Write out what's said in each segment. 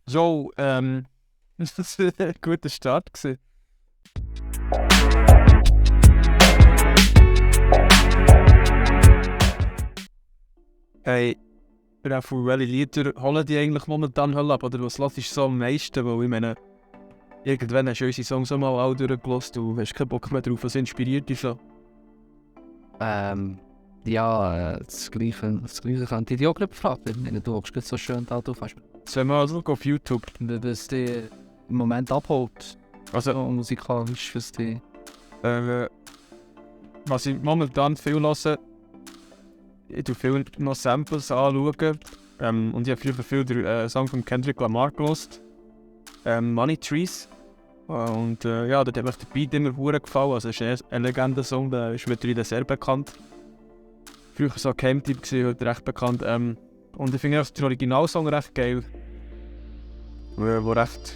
So, das war ein guter Start gewesen. Hey, Raffi, welche Lieder holen die eigentlich momentan ab? Oder was hörst du so am meisten? Weil ich meine, irgendwann hast du unsere Songs auch mal auch durchgehört und hast keinen Bock mehr drauf. Was inspiriert dich so? Ja, das Gleiche könnte ich dich auch gerade fragen. Wenn du auch so schön da drauf hast. Sollen wir also auf YouTube? Was dich im Moment abholt. Also, So musikalisch, was dich... was ich momentan viel höre, ich tue viel noch Samples anschauen. Und ich habe früher viel den Song von Kendrick Lamar gehört. Money Trees. Und ja, dort hat mir der Beat immer verdammt gefallen. Also, es ist ein Legenden-Song, der ist mittlerweile sehr bekannt. Früher war so ein Geheimtipp, heute recht bekannt. Und ich finde auch den Originalsong recht geil. Der recht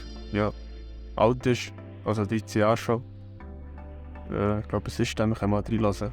alt ist, also 13 Jahre schon. Ich glaube, es ist, dann können wir mal reinlassen.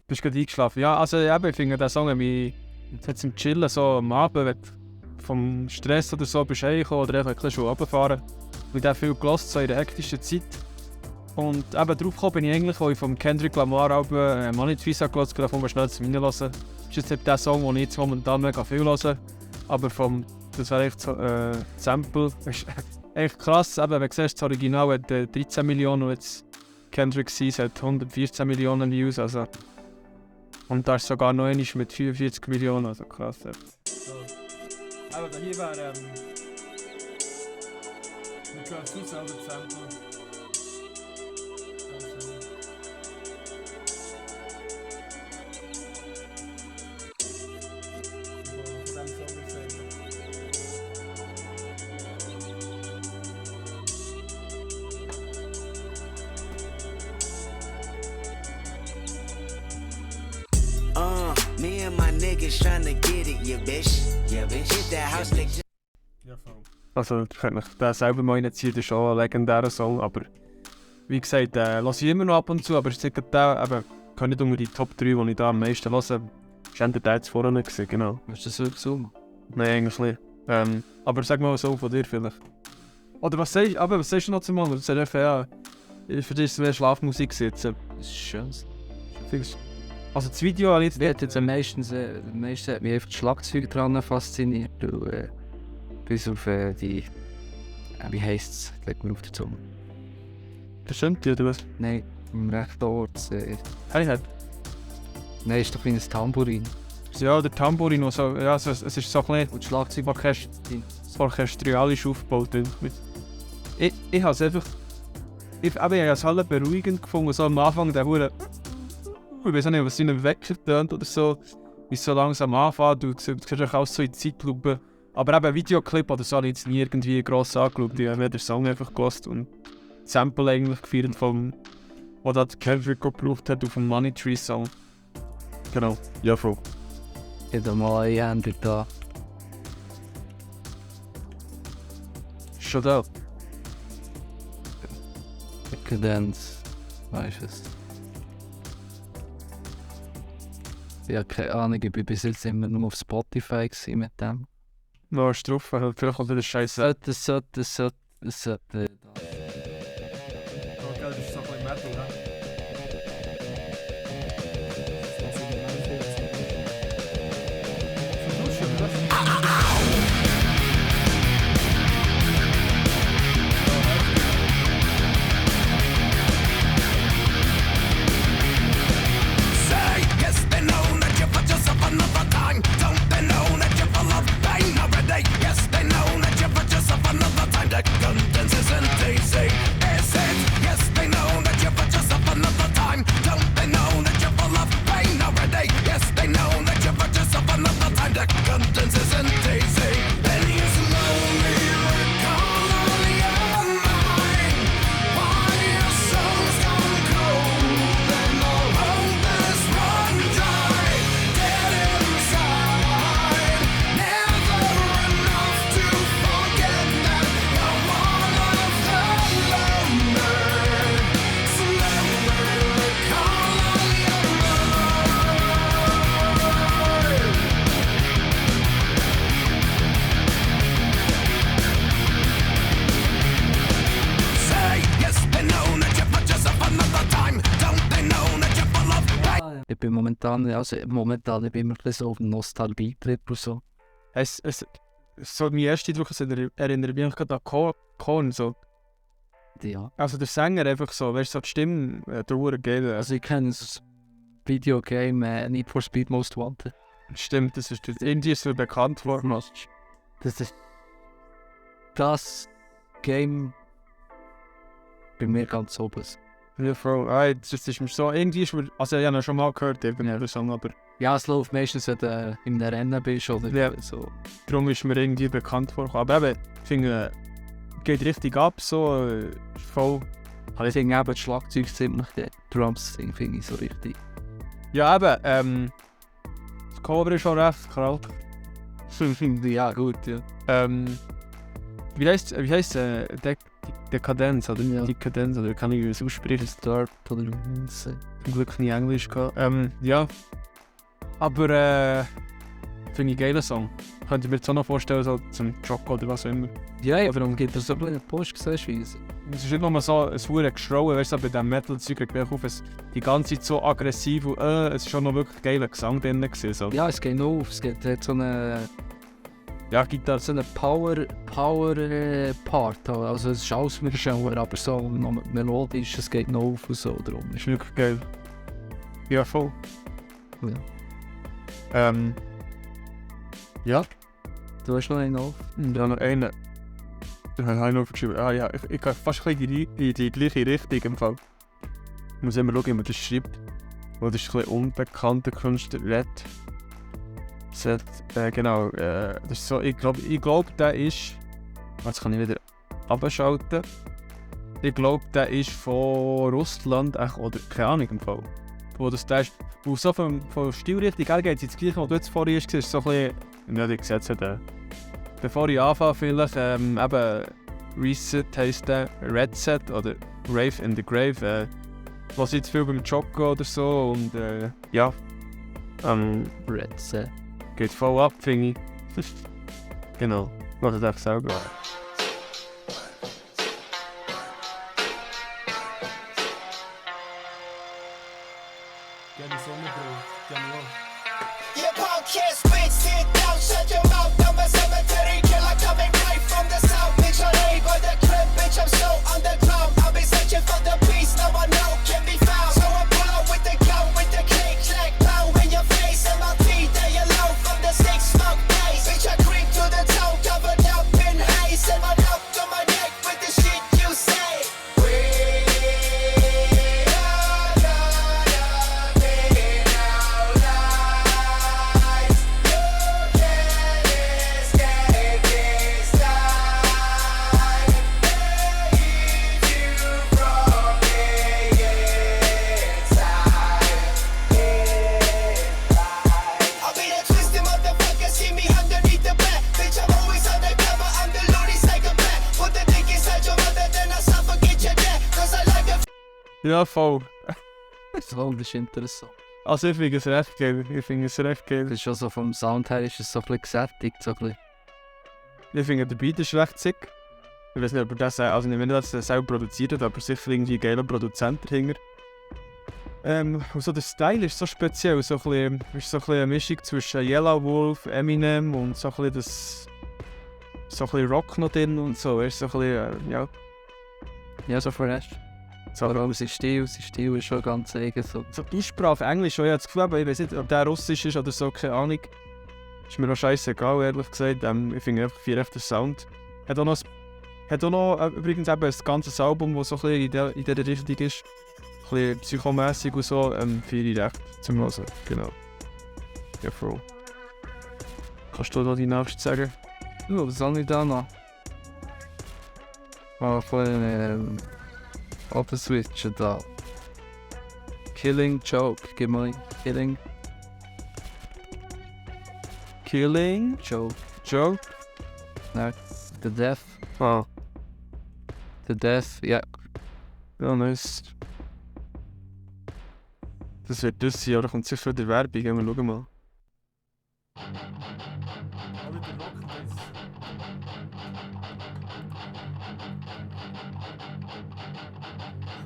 Du bist gerade eingeschlafen. Ja, also ich finde den Song jetzt im Chillen, so am Abend, wenn du vom Stress oder so bist heimgekommen oder einfach ein bisschen runterfahren. Ich habe viel gehört, so in der hektischen Zeit. Und eben drauf gekommen bin ich eigentlich, als ich vom Kendrick Lamar Album Money Trees gehört habe, davon schnell zu reinhören. Das ist jetzt nicht der Song, den ich jetzt momentan mega viel höre. Aber das wäre echt so Sample. Das ist echt krass, eben, wenn du siehst, das Original hat 13 Millionen und jetzt Kendrick Seas hat 114 Millionen Views. Also. Und da ist sogar noch einmal mit 45 Millionen, also krass. So. Aber hier wäre wir können zu selber Sample. Me and my niggas tryna get it, yeah bitch. Hit that house, nigga. Ja, voll. Also, ich könnte mich den selber mal reinziehen, das ist auch ein legendärer Song, aber wie gesagt, höre ich immer noch ab und zu, aber ich sage der, eben, gehört nicht unter die Top 3, die ich da am meisten höre. Das war der jetzt vorne, genau. Hast du das wirklich so? Nein, eigentlich nicht. Aber sag mal so von dir vielleicht. Oder was sagst du noch zum anderen? Für dich ist es mehr Schlafmusik jetzt. Das ist schön. Also das Video habe ich jetzt am meisten hat mich einfach das Schlagzeug dran fasziniert. Bis auf die... wie heisst es? Leg mir auf die Zunge. Das stimmt, oder was? Nein, im rechten Ort. Hi. Nein, ist doch wie ein Tambourin. Ja, der Tambourin, so, ja, es ist so ein bisschen... Und das Schlagzeug orchestrialisch aufgebaut. Ich habe es einfach... Ich habe es halt beruhigend gefunden, so am Anfang der Hure... Ich weiß nicht, was ihnen weggetönt oder so, wie es so langsam anfängt. Du siehst auch so in Zeitlupe. Aber eben Videoclip oder so habe ich jetzt nie irgendwie gross angeschaut. Ich habe den Song einfach gehört und das Sample eigentlich gefeiert vom, was da Kendrick gebraucht hat auf dem Money Tree Song. Genau, ja voll. Ich habe mal eine Hände da. Schon da. Kadenz. Weißt du es? Ich habe keine Ahnung, ich bin bis jetzt immer nur auf Spotify mit dem. Wo ist drauf? Vielleicht kommt der Scheiß. Das sollte. Das ist so ein bisschen Metal, ne? Ich bin momentan ich bin immer ein bisschen so auf dem Nostalgie-Trip und so. So mein erster Eindruck erinnert mich gerade an Korn. So. Ja. Also der Sänger einfach so, weißt du, so die Stimme, der Uhr geil. Also ich kenne das Videogame Need for Speed Most Wanted. Stimmt, das ist Indie so bekannt worden. Das ist das Game bei mir ganz oben. Ja, Frau, das ist mir so, irgendwie ist mir, also ich habe ihn schon mal gehört, den Song, aber Ja, es läuft meistens, wenn du in einem Rennen bist oder Ja. so. darum ist mir irgendwie bekannt vorgekommen. Aber eben, ich finde, geht richtig ab, so, ist voll. Ich finde eben das Schlagzeug ziemlich, die Drums finde ich so richtig. Ja, eben, das Cover ist schon recht kalt. Ja, gut, ja. Wie heisst Dekadenz, oder? Ja. Dekadenz, oder kann ich es aussprechen? Start oder Zum Glück nie Englisch gehabt. Ja. Aber finde ich einen geilen Song. Könnte ich mir jetzt auch noch vorstellen, so zum Joggen oder was auch immer. Ja, aber darum gibt es so einen Post, siehst du, wie es Es ist nicht nur so ein verdammtes Geschrauen, weißt du, bei diesem Metal-Zeug regt mich auf, es die ganze Zeit so aggressiv und es war schon noch wirklich geiler Gesang drin. So. Ja, es geht noch auf, es hat so einen Ja, Gitarre. so eine Power-Part, also es ist alles mit Schauer, aber so noch melodisch, es geht noch auf und so drum. Ist wirklich geil. Ja, voll. Ja. Ja. Du hast noch einen auf? Ja, noch einen. Den habe ich noch aufgeschrieben. Ah ja, ich gehe fast ein bisschen in die gleiche Richtung im Fall. Ich muss immer schauen, wie man das schreibt. Weil das ist ein bisschen unbekannter Künstler, Red. Genau, das ist so, ich glaube, der ist... Jetzt kann ich wieder abschalten. Ich glaube, der ist von Russland, oder keine Ahnung im Fall. Wo das der ist, wo so von Stilrichtung her geht, ins Gleiche, was du jetzt vorhin hast, ist so ein bisschen... Ja, ich sehe es ja. Bevor ich anfange, vielleicht eben Reset heisst der, Red Set oder Rave in the Grave. Was jetzt viel beim Joggen oder so und ja. Red. Geht voll ab, finde ich. Genau, was ich einfach selber. Gerne Sonne, Bro. Gerne auch. You punk can't spit, sit down, shut your mouth. I'm a cemetery killer coming right from the south. Bitch, I ain't by the crib, bitch, I'm so underground. I've been searching for the peace, no one know can be found. So I pull out with the gun, with the click, clack, pow in your face. And my teeth, they yellow from the six smoke days. Bitch, I creep to the toe, covered up in haze. And my up to my neck with the shit you say. I'll be the twisted motherfucker, see me underneath the bed. Bitch, I'm always undercover, I'm the loony psychopath. Ja, voll. So, das ist interessant. Also ich finde es recht geil. Das ist schon so vom Sound her ist es so ein bisschen gesättigt, so ein bisschen. Ich finde der Beat ist recht sick. Ich weiß nicht, ob er das, also nicht, wenn er das selber produziert hat, aber sicher irgendwie ein geiler Produzent dahinter. Und so der Style ist so speziell, so ein bisschen eine Mischung zwischen Yellow Wolf, Eminem und so ein bisschen das... So ein bisschen Rock noch drin und so, weißt du, so ein bisschen, ja. Ja, so fresh. So, Aber auch sein Stil ist schon ganz eigen. So. so die Aussprache auf Englisch, ich habe das Gefühl, aber ich weiß nicht, ob der Russisch ist oder so, keine Ahnung. Ist mir auch scheißegal, ehrlich gesagt. Ich finde einfach viel der Sound. Hat auch noch übrigens eben ein ganzes Album, das so ein bisschen in dieser Richtung ist. Ein bisschen psychomässig und so, finde ich recht zum Hören. Genau. Ja, voll. Kannst du da die nächste sagen? Ja, was soll ich da noch? Mal von switchen da. Killing Joke, gib mal Killing Joke? Nein, The Death. Ah. The Death, ja. Ja, nice. Das wird das sein, oder kommt sicher für die Werbung, wir schauen mal.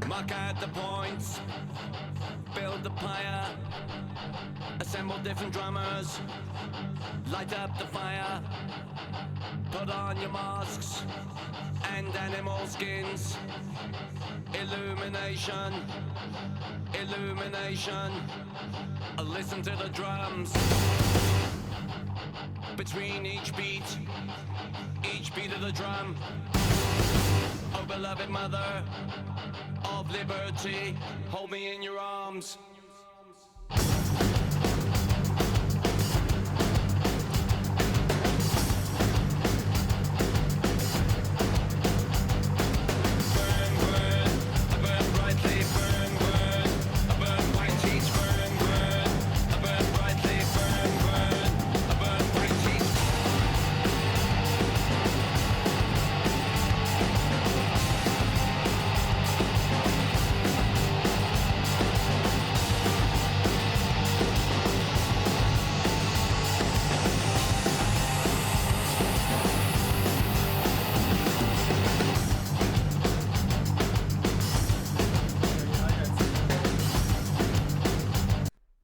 Mark out the points, build the pyre, assemble different drummers, light up the fire, put on your masks and animal skins. Illumination, listen to the drums. Between each beat of the drum. Oh beloved mother of liberty, hold me in your arms.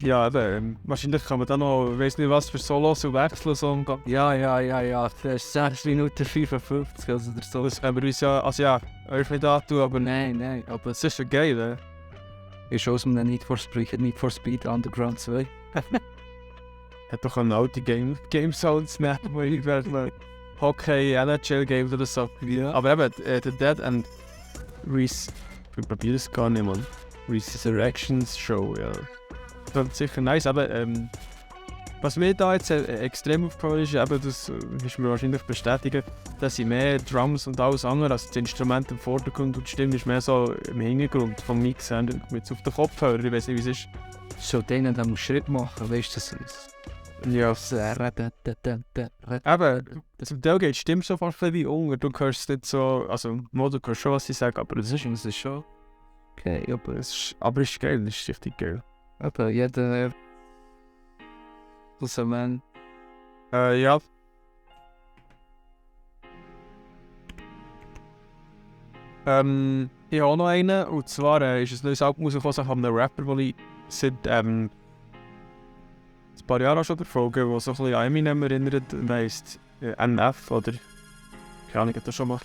Ja, eben, wahrscheinlich kann man da noch, weiss nicht was für Solos und Wechsel so umgehen. Ja. Das ist 6 Minuten 55 also oder so. Das können wir uns ja, also ja, euch nicht antun, aber Nein, aber es ist schon geil, ist aus einem Need for Speed Underground 2. Hat doch eine alte Game Sounds nehmen, wo ich mal Hockey, NHL Games oder so. Ja. Aber eben, The Dead and ich probiere es gar nicht, man. Resurrections Show, ja. Das ist sicher nice, aber was mir da jetzt extrem aufgefallen ist, eben, das ist mir wahrscheinlich bestätigen, dass sie mehr Drums und alles andere als das Instrument im Vordergrund und die Stimme ist mehr so im Hintergrund vom Mix, mit auf den Kopfhörer, ich weiß nicht wie es ist. So denen dann Schritt machen, weißt du, das ist... Ja. Eben, zum Teil geht die Stimme so fast ein bisschen wie unter, du hörst es nicht so, also du hörst schon was sie sagen, aber das ist schon... Okay, aber... Es ist geil, das ist richtig geil. Aber jeder... Also man... Ja. Ich habe auch noch einen, und zwar ist ein neues Album rausgekommen von einem Rapper, den ich seit ein paar Jahren schon verfolge, der so ein bisschen an Eminem erinnert, der heisst NF oder... Keine Ahnung, hat er schon mal...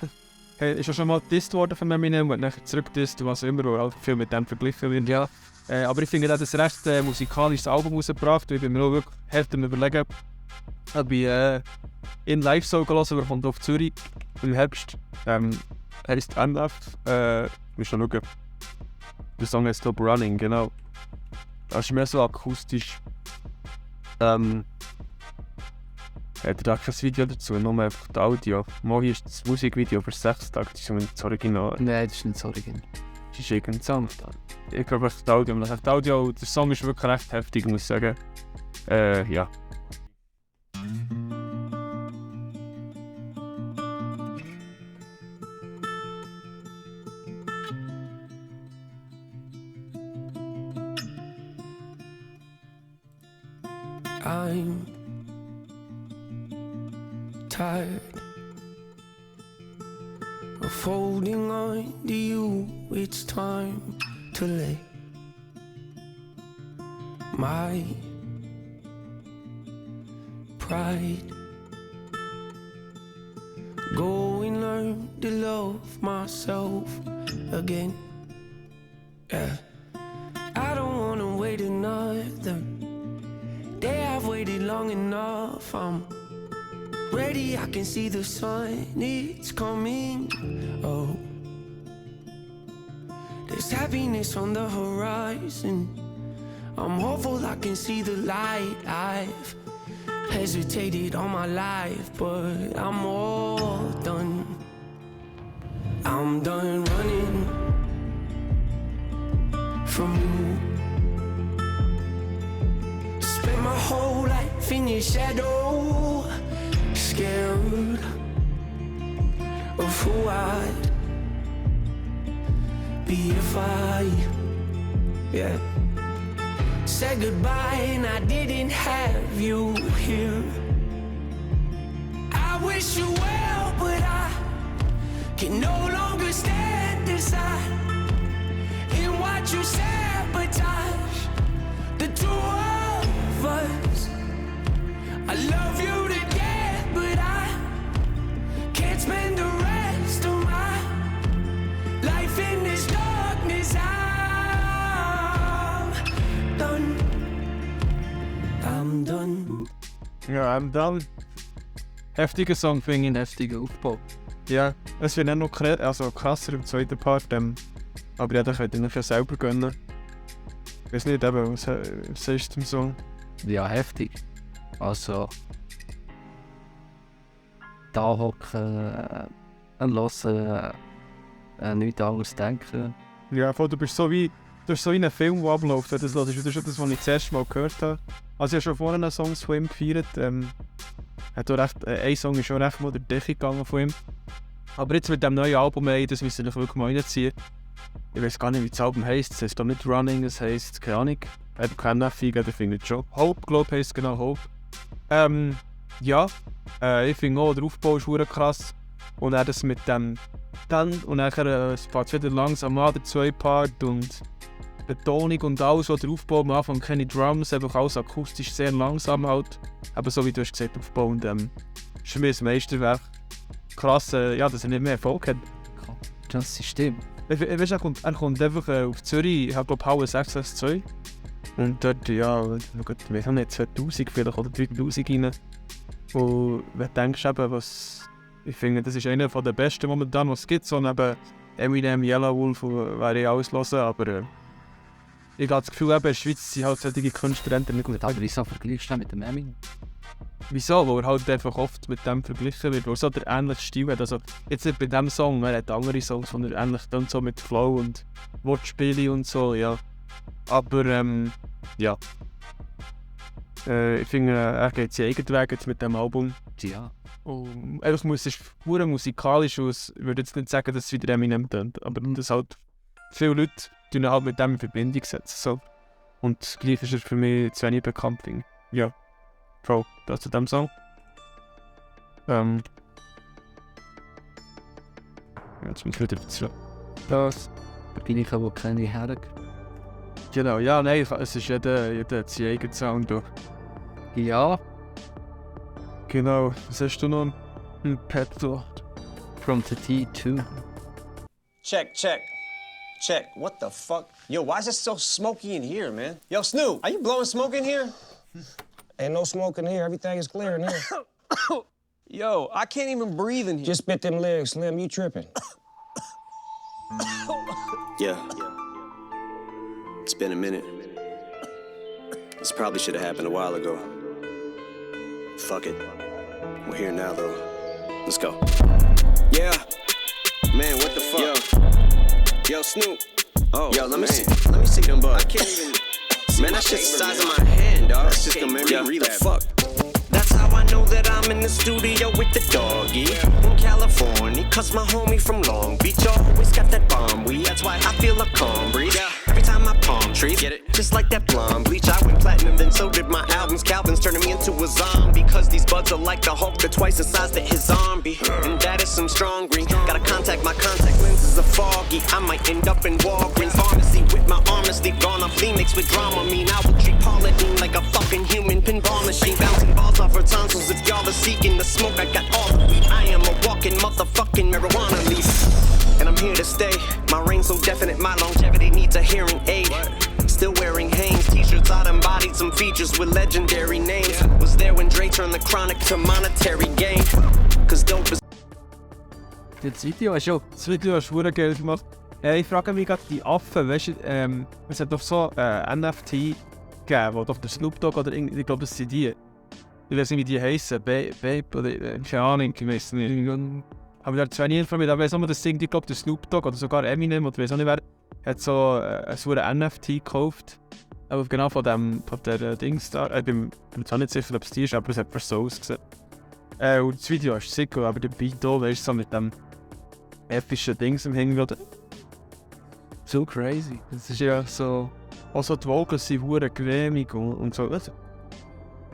Ist schon mal gedisst worden von Eminem und nachher zurückgedisst und was immer, wo halt viel mit dem verglichen wird. Ja. Aber ich finde, er hat ein recht musikalisches Album rausgebracht, und ich bin mir auch wirklich hart am Überlegen, ob ich in live so hören, er kommt auf Zürich im Herbst. Er ist NF. Musst du schauen. Der Song heißt Stop Running, genau. Das ist mehr so akustisch. Hat er da kein Video dazu, nur einfach das Audio. Morgen ist das Musikvideo für 6 Tage, das ist das Original. Nein, das ist nicht das Original. Das ist irgendein Song. Ich glaube, das Audio, der Song ist wirklich recht heftig, muss ich sagen. Ja. I'm tired of holding on to you. It's time to let my pride go and learn to love myself again. Yeah, I don't wanna wait another day. I've waited long enough. I'm ready, I can see the sun, it's coming. Oh, there's happiness on the horizon. I'm hopeful I can see the light. I've hesitated all my life, but I'm all done. I'm done running from you. Spent my whole life in your shadow, scared of who I'd be if I, yeah, said goodbye and I didn't have you here. I wish you well, but I can no longer stand aside and watch you sabotage the two of us. I love you to death, but I can't spend the rest of my life in this darkness. I'm done. I'm done. Ja, dann. Heftiger Song, finde ich. Heftiger Aufbau. Ja, es wird noch krasser im zweiten Part. Aber ja, das könnt ihr euch ja selber gönnen. Ich weiß nicht, eben, was sagst du zum Song? Ja, heftig. Also, da hocken, hören, nichts anderes denken. Ja, voll, du bist so wie in einem Film, der abläuft. Das ist schon das, was ich das erste Mal gehört habe. Also ich habe schon vorher einen Song von ihm gefeiert. Ein Song ist schon recht mal durch die Decke gegangen von ihm. Aber jetzt mit dem neuen Album, das müssen wir wirklich mal reinziehen. Ich weiß gar nicht, wie das Album heisst. Es heisst doch nicht Running, es heisst keine Ahnung. Kenä, der findet schon. Hope, glaube ich, heisst genau Hope. Ich finde auch, der Aufbau ist verdammt krass. Und er das mit dem dann und nachher es fährt wieder langsam an, der zweite Part und Betonung und alles, was der Aufbau am Anfang keine Drums, einfach alles akustisch sehr langsam halt. Aber so wie du hast gesagt, Aufbau und ist für mich ein Meisterwerk. Krass, dass er nicht mehr Erfolg hat. Das System. Weißt du, er kommt einfach auf Zürich, ich glaube Hauen 662. Und dort, ja, wir haben nicht 2000 vielleicht oder 3000 rein. Und wenn du denkst, eben, was, ich finde, das ist einer der besten momentan, was es gibt. So neben Eminem, Yellow Wolf, wäre ich alles hören, aber ich habe das Gefühl, eben, in der Schweiz sind halt solche Künstler nicht gut. Aber wieso vergleichst du mit dem Eminem? Wieso? Weil er halt einfach oft mit dem verglichen wird, weil er so der ähnliche Stil hat. Also jetzt nicht bei diesem Song, er hat andere Songs, die er ähnlich dann so mit Flow und Wortspiele und so, ja. Aber ja. Ich finde, er geht seinen eigenen Weg jetzt mit diesem Album. Ja. Und einfach es ist pur musikalisch aus. Ich würde jetzt nicht sagen, dass es wieder Eminem tönt, aber das halt viele Leute ihn halt mit dem in Verbindung setzen. So. Und gleich ist er für mich zu wenig bekannt. Ja. Frau, das zu diesem Song. Jetzt muss ich wieder zurück. Das Vergleichen, wo keine Herren. Genau, ja, nein, es ist jeder hat seinen eigenen Sound. Ja. Genau, was hast du noch im Petto? From the T2. Check. What the fuck? Yo, why is it so smoky in here, man? Yo, Snoop, are you blowing smoke in here? Ain't no smoke in here. Everything is clear in here. Yo, I can't even breathe in here. Just spit them legs, Slim. You tripping. Yeah. It's been a minute. This probably should have happened a while ago. Fuck it. We're here now, though. Let's go. Yeah. Man, what the fuck? Yo, Snoop. Oh, yo, let me see them bugs. I can't even. Man, that shit's the size of my hand, dog. That's just gonna make me relapse. Fuck. That's how I know that I'm in the studio with the doggy in California, cause my homie from Long Beach always got that bomb weed. That's why I feel a calm breeze every time my palm trees get it. Just like that blonde bleach, I went platinum, then so did my albums. Calvin's turning me into a zombie, cause these buds are like the Hulk, they're twice the size that his zombie. And that is some strong green. Gotta contact my contact lenses are foggy. I might end up in Walgreens pharmacy with my honesty gone off flea mixed with drama. Mean I would treat Paula Dean like a fucking human pinball machine, bouncing balls off her tonsils. If y'all are seeking the smoke, I got all the weed. I am a walking motherfucking marijuana leaf, and I'm here to stay. My reign's so definite, my longevity needs a hearing aid. Still wearing Hanes t-shirts, I embodied some features with legendary names. Was there when Dre turned the chronic to monetary gain. Cause dope is... Das Video ist ja... Das Video hast du verdammt geil gemacht. Ich frage mich gerade, die Affen, weißt du, es hat doch so NFT gegeben, wo doch der Snoop Dogg oder irgendwie, ich glaube, das sind die. Ich weiß nicht, wie die heißen, Babe oder keine Ahnung, ich weiß nicht. Aber da zwei nie informiert, aber ich weiß auch, das Ding, ich glaube, der Snoop Dogg oder sogar Eminem oder weiß auch nicht wer, hat so ein NFT gekauft. Aber genau von der Dings da. Ich bin jetzt auch nicht sicher, ob es die ist, aber es hat fast so ausgesehen. Und das Video ist sick, aber der Beat hier, weißt du, so mit dem epischen Dings im Hintergrund. So crazy. Das ist ja so. Also die Vocals sind verdammt cremig und so. Das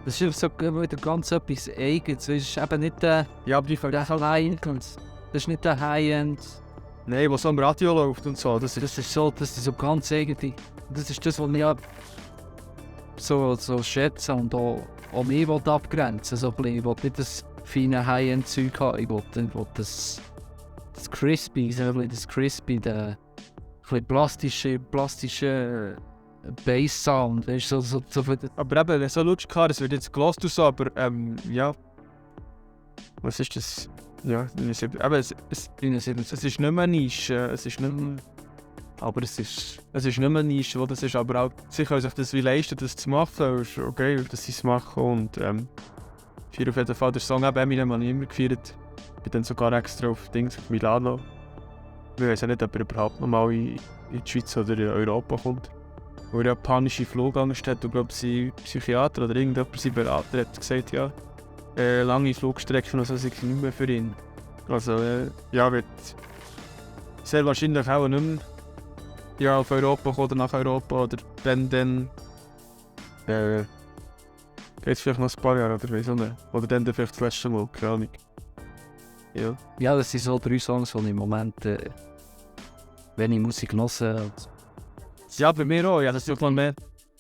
ist so wieder ganz etwas Eigenes. Das ist eben nicht der. Ja, aber die High-End. Das ist nicht der High-End. Nein, was so am Radio läuft und so. Das ist so ganz eigene. Das ist das, was ich so schätze und auch mich abgrenzen. So ich will nicht das feine High-End-Zeug haben. Ich will das Crispy, das Crispy, der plastische Bass-Sound. So aber eben, wenn so Lutsch gehabt, das wird jetzt gelost und so, aber ja. Was ist das? Ja, aber es ist nicht mehr Nische, es ist nicht mehr... Aber es ist nicht mehr Nische, wo das ist, aber auch sie können sich das wie leisten, das zu machen. Es ist okay, dass sie es machen und ich feiere auf jeden Fall den Song eben Eminem habe ich immer gefeiert. Ich bin dann sogar extra auf Milano. Ich weiß nicht, ob er überhaupt noch mal in die Schweiz oder in Europa kommt. Wo er japanische Flugangst hat und glaube sein Psychiater oder irgendjemand, sein Berater hat gesagt, ja, lange Flugstrecken und so sind nicht mehr für ihn. Also ja, wird sehr wahrscheinlich auch nicht mehr ja, auf Europa kommen oder nach Europa oder wenn dann geht es vielleicht noch ein paar Jahre oder weiss auch nicht. Oder dann vielleicht das letzte Mal, keine Ahnung. Ja. Ja, das sind so 3 Songs, die ich im Moment wenn ich Musik höre. Ja, bei mir auch, ja, das ist mal mehr.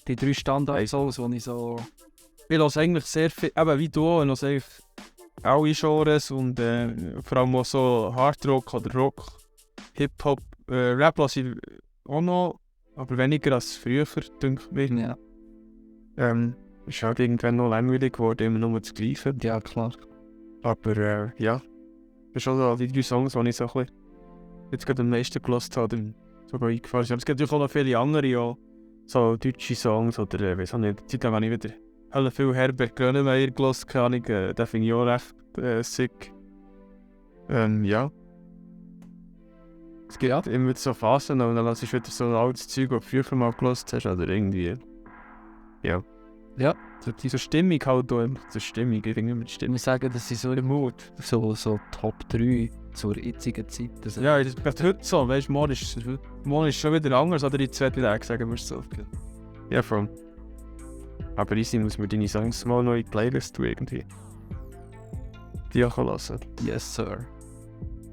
Die 3 Standard-Songs, die ich so... Ich höre eigentlich sehr viel, eben wie du, ich höre eigentlich alle Genres und vor allem auch so Hardrock oder Rock, Hip-Hop, Rap höre ich auch noch, aber weniger als früher, denke ich mir. Ja. Ist halt irgendwann noch langweilig geworden, immer nur das Gleiche. Ja, klar. Aber ja, das sind schon so die 3 Songs, die ich so ein bisschen jetzt gerade am meisten gehört habe, sogar eingefallen ist. Aber es gibt natürlich auch noch viele andere, ja, so deutsche Songs oder weiß auch nicht. Die Zeit lang habe ich wieder viel Herbert Grönemeyer gehört, keine Ahnung, den finde ich auch recht sick. Ja. Es gibt immer wieder so Phasen und dann lasse ich wieder so ein altes Zeug, das du früher mal gehört hast oder irgendwie. Ja. Ja. So diese Stimmung halt auch immer, die Stimmung, ich finde immer die Stimmung. Ich sage, das sind so der Mut. So Top 3 zur jetzigen Zeit. Also ja, das ist heute so, weißt du, morgen ist schon wieder anders, oder in 2 Tagen, sagen wir es so. Ja, voll. Aber easy muss man deine Songs mal noch in die Playlist tun irgendwie. Die auch lassen. Yes, sir.